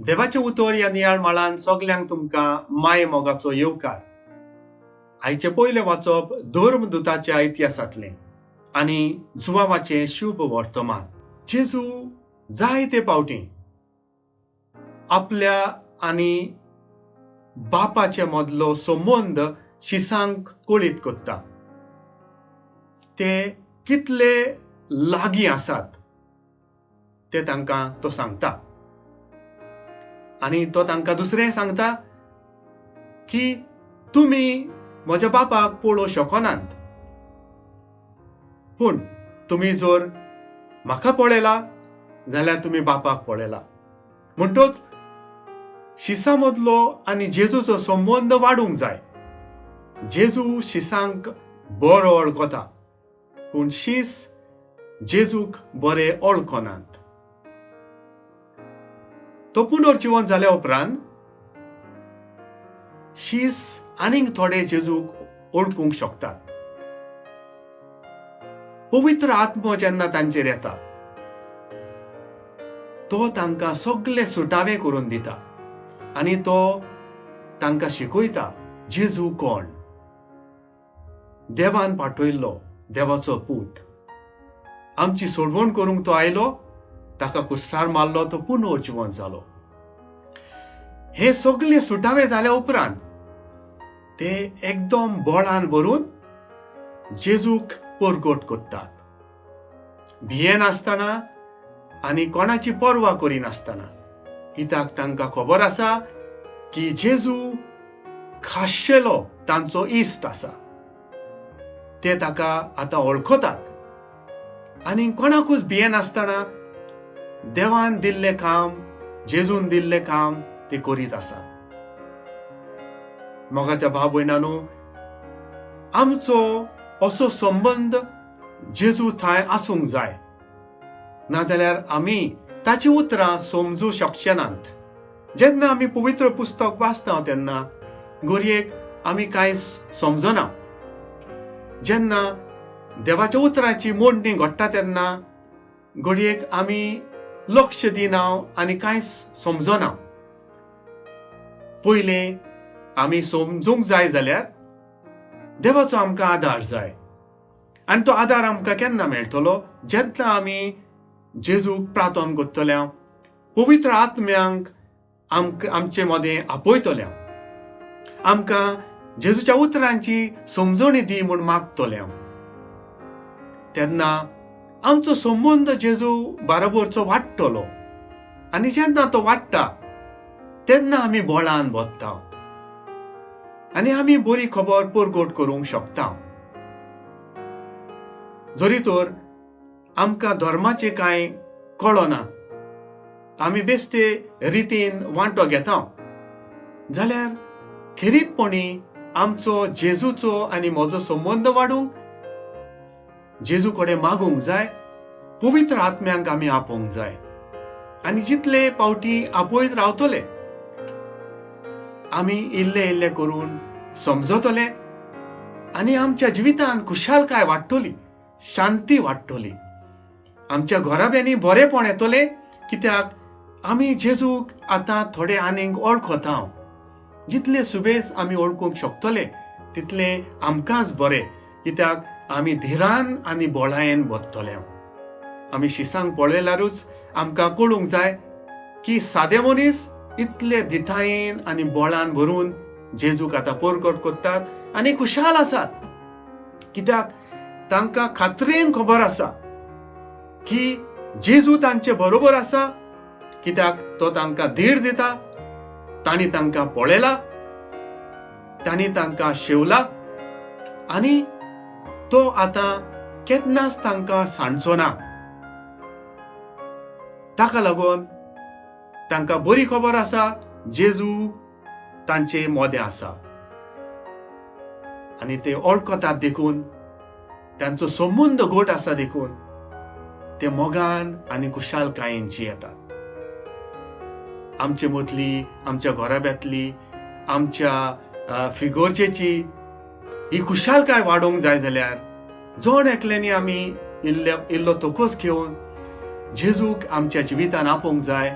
देवाचें उतर ह्या नियाळ माळान सगल्यांक तुमकां माय मोगाचो येवकार. आयचें पयलें वाचप धर्मदुताच्या इतिहासांतलें आनी जुवावाचें शुभ वर्तमान. जेजू जायते पावटी आपल्या आनी बापाचे मदलो संबंद शिसांक कळीत करता. ते कितले लागीं आसात ते तांकां तो सांगता आनी तो तांकां दुसरें सांगता की तुमी म्हज्या बापाक पळोवंक शकनात, पूण तुमी जर म्हाका पळयला जाल्यार तुमी बापाक पळयला. म्हणटच शिसा मदलो आनी जेजूचो संबंद वाडूंक जाय. जेजू शिसांक बरो वळखता, पूण शीस जेजूक बरे वळखनात. तो पुनर्जिवन जाल्या उपरांत शीस आनीक थोडे जेजूक वळखूंक शकतात. पवित्र आत्मो जेन्ना तांचेर येता तो तांकां सगळे सुटावे करून दिता आनी तो तांकां शिकयता जेजू कोण, देवान पाठयल्लो देवाचो पूत, आमची सोडवण करूंक तो आयलो, ताका कुस्सार मारलो, तो पुनर्जिवन जालो. हे सगळे सुटावे जाल्या उपरांत ते एकदम बळान भरून जेजूक परगट करतात, भियेनासतना आनी कोणाची पर्वा करिनासतना. कित्याक तांकां खबर आसा की जेजू खाशेलो तांचो इश्ट आसा. ते ताका आतां वळखतात आनी कोणाकूच भियेनासतना देवान दिल्लें काम, जेजून दिल्लें काम ते करीत आसात. मोगाच्या भाव भयणांनो, आमचो असो संबंद जेजू थंय आसूंक जाय, नाजाल्यार आमी ताची उतरां समजूं शकचे नात. जेन्ना आमी पवित्र पुस्तक वाचता तेन्ना गोरयेक आमी कांय समजना. जेन्ना देवाच्या उतराची मोडणी घडटा तेन्ना घडयेक आमी लक्ष दिना आनी कांय समजना. पयलें आमी समजूंक जाय जाल्यार देवाचो आमकां आदार जाय आनी तो आदार आमकां केन्ना मेळटलो? जेन्ना आमी जेजूक प्रार्थना करतले, पवित्र आत्म्यांक आमचे मदें आपयतले, आमकां जेजूच्या उतरांची समजणी दी म्हूण मागतले, तेन्ना आमचो संबंद जेजू बाराबरचो वाडटलो. आनी जेन्ना तो वाडटा तेन्ना आमी बळान बदता आनी आमी बरी खबर परगट करूंक शकता. जरी तर आमकां धर्माचें कांय कळना, आमी बेश्टे रितीन वांटो घेता, जाल्यार खेरीतपणी आमचो जेजूचो आनी म्हजो संबंद वाडूंक जेजू कडेन मागूंक जाय, पवित्र आत्म्यांक आमी आपोवंक जाय. आनी जितले पावटी आपयत रावतले आमी इल्ले इल्ले करून समजतले आनी आमच्या जिवितांत खुशालकाय वाडटली, शांती वाडटली, आमच्या घराब्यांनी बरेंपण येतलें. कित्याक आमी जेजूक आतां थोडे आनीक वळखता. जितले सुबेज आमी वळखूंक शकतले तितले आमकांच बरें, कित्याक आमी धिरान आनी बोळायेन बदतले. आमी शिसांक पळयल्यारूच आमकां कळूंक जाय की सादे मनीस इतले धिटायेन आनी बोळान भरून जेजूक आतां परगट करतात आनी खुशाल आसात. कित्याक तांकां खात्रेन खबर आसा की जेजू तांचे बरोबर आसा, कित्याक तो तांकां धीर दिता. तांणी तांकां पळयला, तांणी तांकां शेवला आनी तो आतां केन्नाच तांकां सांडचो ना. ताका लागून तांकां बरी खबर आसा जेजू तांचे मोदें आसा आनी ते वळखतात देखून, तांचो संबंद घट आसा देखून ते मोगान आनी खुशालकायेन जियेतात. आमचे मदली, आमच्या घराब्यांतली, आमच्या फिगोर्जेची ही खुशालकाय वाडोवंक जाय जाल्यार जण एकल्यांनी आमी इल्लो इल्लो तोकोस घेवन जेजूक आमच्या जिवितान आपोवंक जाय,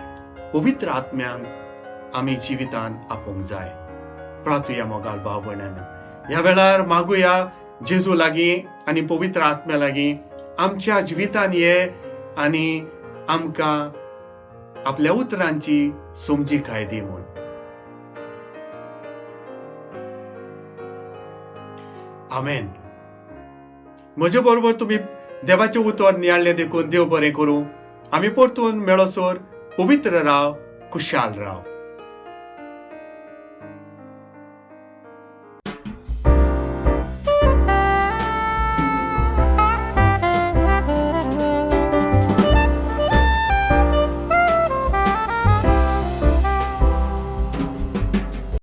पवित्र आत्म्यांक आमी जिवितान आपोवंक जाय. प्रातुया मोगाळ भाव भयणांनो, ह्या वेळार मागुया जेजू लागीं आनी पवित्र आत्म्या लागीं आमच्या जिवितान ये आनी आमकां आपल्या उतरांची समजिकाय दी म्हूण. आमेन. म्हजे बरोबर तुमी देवाचें उतर नियाळ्ळें देखून देव बरें करूं. आमी परतून मेळोसर पवित्र राव, खुशाल राव.